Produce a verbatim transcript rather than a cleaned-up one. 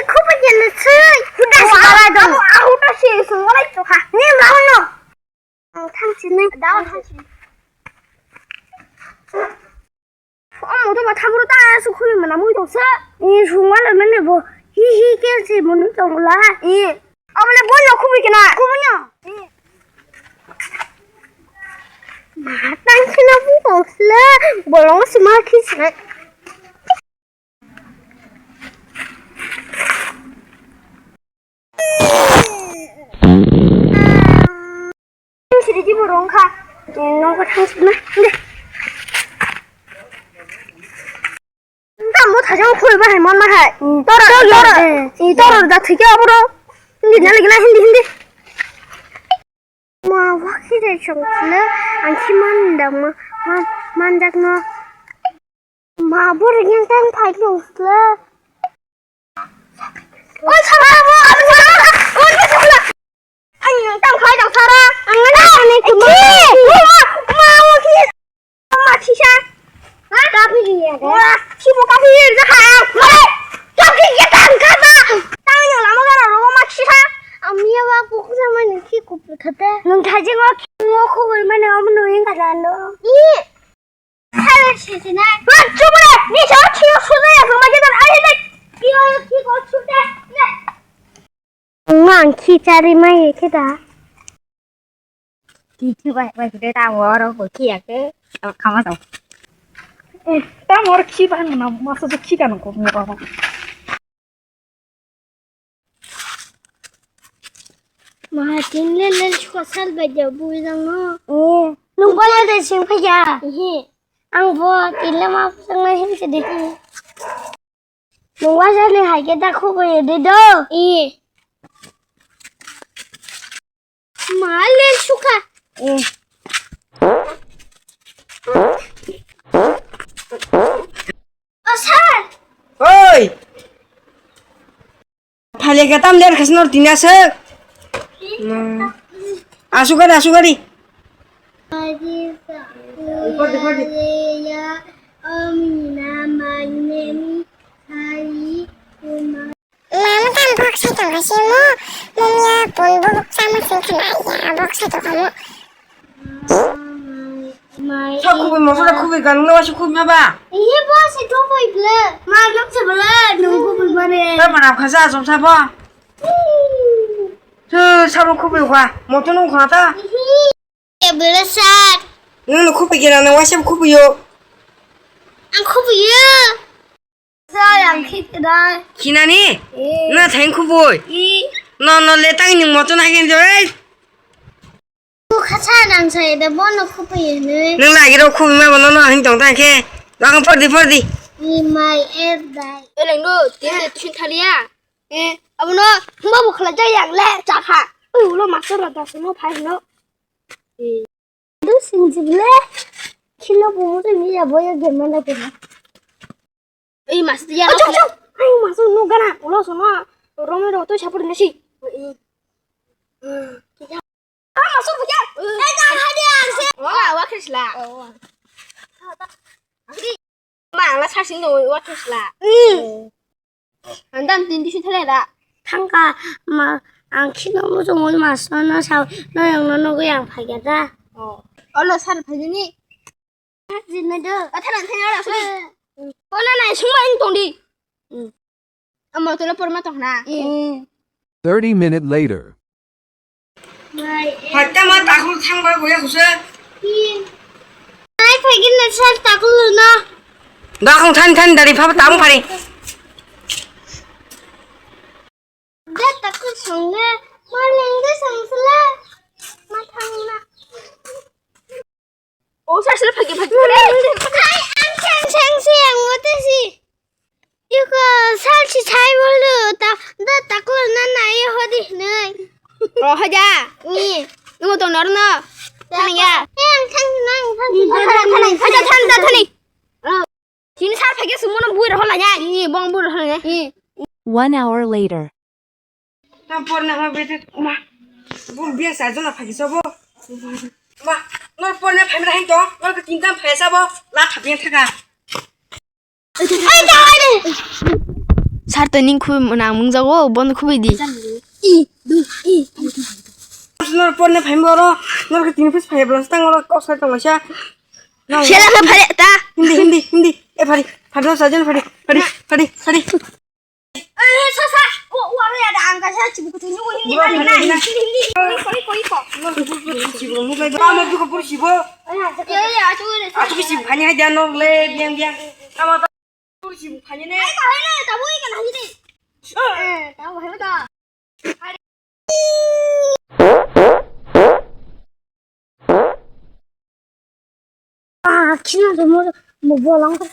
Ki khupu jene sui. Huda si balai dong. Ahu ta si sung walai to kha. Ni ma no. Ang thang si ni. Dawa thang si. Omo to ba thabro ta su khumi mana mui tong sa. Ni sung walai mane bo. Hi hi ke si munu tong la. I. Omo le bo no khumi kena. Khumi no. Matang sina bu kong sila bolong sima khi sila. Siri ji borong kha. Nong ko thang sima. Tamo thajang khoi ba hai mon ma hai. Tora, tora. Tora da thike aboro. Hindi na lagi na hindi, hindi. Ma wakhi de chong le. Ang khi man da ma, man, man dak no. Ma bor yang tang phai lo le. Oi, sara, oi, sara. Oi, sara. Ang tang phai tang sara. Ang na ni kuma. Ma, ma, ma, ki. Ma, ki sa. Ha? Kapi ya. Wa, ki mo kapi ya ha. Ma. Kapi ya tang ka ba. Tang yang lama ka ro ma ki sa. Ami ya wa ku sa ma ni ki ku khate. Nung thaji ngo ki ngo khu ma ne om no yin ka dan do. I. Chubule, ni sa chino suda ya sama kita ahi dek. Kio kiko suda. Ngang khi chari mai kita. Khi khi bai bai kita ta woro ko khi ya ke. Kama tau. Ta mor khi ba na masa khi kan ko mo. Ma, tin le le chukha sal bai ja bui jang no. Eh, nung bo le de sing pha ya. Ehe. Ang bo tin le ma pha jang na hin se de. Nung wa ja le hai ke da khu bo ye de do. Eh. Ma le chukha. Eh. O sir. Oi. Thale ke tam der khasnor tina se. Hmm. Asu gari, asu gari. Mama tam box sai tong kasi mo, mumya pun bubuk sama sing kena ya box sai tong kamu. Sa khubui moso da khubui gan no wasi khubui ma ba. Iye bo se to boi ble. Ma nok se ble no khubui mane. Ta mana khaja jom sa ba. Tu sa bo khubui kha. Moto no kha ta. Iye ble sat. No no khubui kira no wasi khubui yo. Ang khubui yo. Sa yang khit da. Khinani? Eh. Na thain khubui. I. No no le tang ni moto na gen jore. Khacha nang sai da bono khupui hinwi. Nung lagi rok khupui ma bono no hin tong tang khe. Bakang pordi pordi. Ni mai er dai. Eleng do, tin de tuition thaliya. Eh, abono huma bo khala jai yang le cha kha. Ui ulo master rok da suno phai no. Eh. Do sing jible. Khilo bo mo ni ya boya ge mana ge. Ei mas ya. Acho acho. Ai mas no gana ulo sono. Romero to sapor nasi. Ah, masuk bukan. Eh, dah hadi ang se. Wah, wah, Krisla. Ma, ang la sasing dong, wah, Krisla. Hmm. Ang dan tin tisu thale da. Thangka ma, ang khino mo jong oi mas no sa no yang no no yang phai da. Oh. Olo sar phai ni. Jin na do. Athana thai ora sui. Ona nai sung ma in tong di. Hmm. Amo tole por ma tong na. Hmm. Thirty minute later. Hatta ma takul thang ba goya kusa. Ai phai gin na sar takul na. Da khong than than dari pha ba tang phari. Da takul song na. Ma leng da song sala. Sai bolu ta da taklo na na ye hodi hnai. Ro haja. Ni. Numo to nor no. Thang ya. Thang thang thang. Haja thang thang thang. Sini sar phege sumono bui rohor la ya. Ni bong bui rohor la ya. One hour later. Tam por na ma bete ma. Bul biya sa jona phagi sobo. Ma, nor por na phamra hin to. Nor ke tin tam phai sabo. La thabian thaka. Ai ta ai de. Sar to ning khubi mwnang mung jago bon khubi di. I du i. Nor por na phamra ro. Nor ke tin phai blas tang ro kok sa tong sa. Sela ka phare ta. Hindi, hindi, hindi. E phari, phari sa jon phari, phari, phari, phari. Eh, sa sa. O o aro ya da ang ka sa chibu kutu ni ko hindi. Hindi, hindi, hindi. Koi koi koi ko. Chibu mu bai ba ma du ko pur chibu. Ya ya achu le. Achu ki chibu khani hai dan no le biang biang. Ama ta pur chibu khani ne. Ai ka hai le ta bui ka nahi de. Eh, ta hai ta. Ah, kina de mo mo bolang ka.